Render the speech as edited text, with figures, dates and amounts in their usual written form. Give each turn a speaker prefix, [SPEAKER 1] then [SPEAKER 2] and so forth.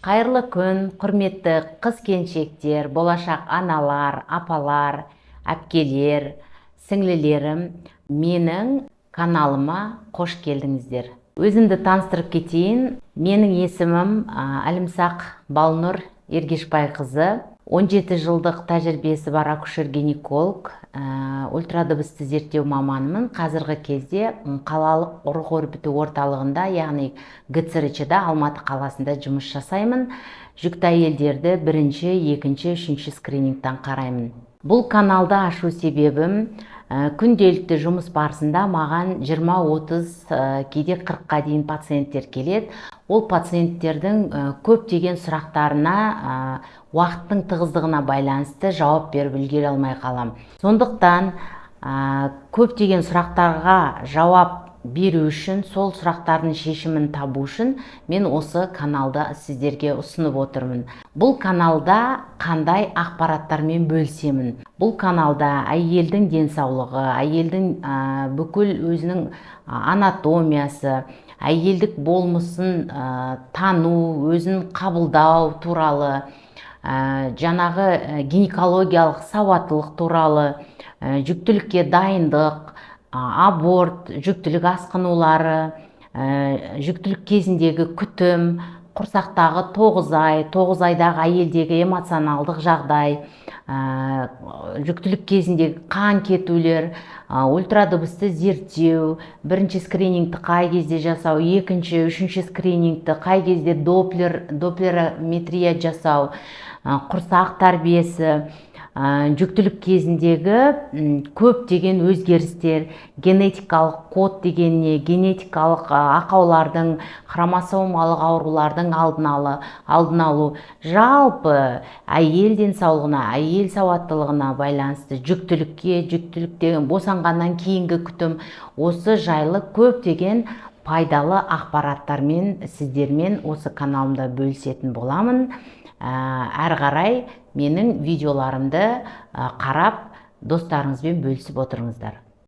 [SPEAKER 1] Қайырлы күн, құрметті қыз келіншектер, болашақ аналар, апалар, әпкелер, сіңлілерім! Менің каналыма қош келдіңіздер. Өзімді таныстырып кетейін. Менің есімім Әлімсақ Балнұр Ергешбайқызы. 17 жылдық тәжірибесі бар акушер гинеколог, ультрадыбысты зерттеу маманымын. Қазіргі кезде қалалық ұрық өрбіту орталығында, яғни ГЦРЧ да, Алматы қаласында жұмыс жасаймын. Жүкті әйелдерді бірінші, екінші, үшінші скринингтан қараймын. Бұл каналды ашу себебім күнделікті жұмыс барысында маған 20-30, кейде 40-қа дейін пациенттер келеді. Ол пациенттердің көптеген сұрақтарына уақыттың тығыздығына байланысты жауап беріп үлгере алмай қалам. Сондықтан көптеген сұрақтарға жауап беру үшін, сол сұрақтардың шешімін табу үшін мен осы каналды сіздерге ұсынып отырмын. Бұл каналда қандай ақпараттармен бөлісемін? Бұл каналда әйелдің денсаулығы, әйелдің бүкіл өзінің анатомиясы, әйелдік болмысын тану, өзін қабылдау туралы, жаңағы гинекологиялық сауаттылық туралы, жүктілікке дайындық, аборт, жүктілік асқынулары, жүктілік кезіндегі күтім, құрсақтағы 9 ай, 9 айдағы әйелдегі эмоционалдық жағдай, жүктілік кезіндегі қан кетулер, ультрадыбысты зерттеу, бірінші скринингті қай кезде жасау, екінші, үшінші скринингті қай кезде, доплерометрия жасау, құрсақ тәрбиесі, жүктілік кезіндегі көптеген өзгерістер, генетикалық код деген не, генетикалық ақаулардың, хромосомалық аурулардың алдын алу, жалпы әйел денсаулығына, әйел сауаттылығына байланысты, жүктілікке, жүктіліктен, босанғаннан кейінгі күтім, осы жайлы көптеген пайдалы ақпараттармен сіздермен осы каналымда бөлісетін боламын. Әрі қарай менің видеоларымды қарап, достарыңызбен бөлісіп отырыңыздар.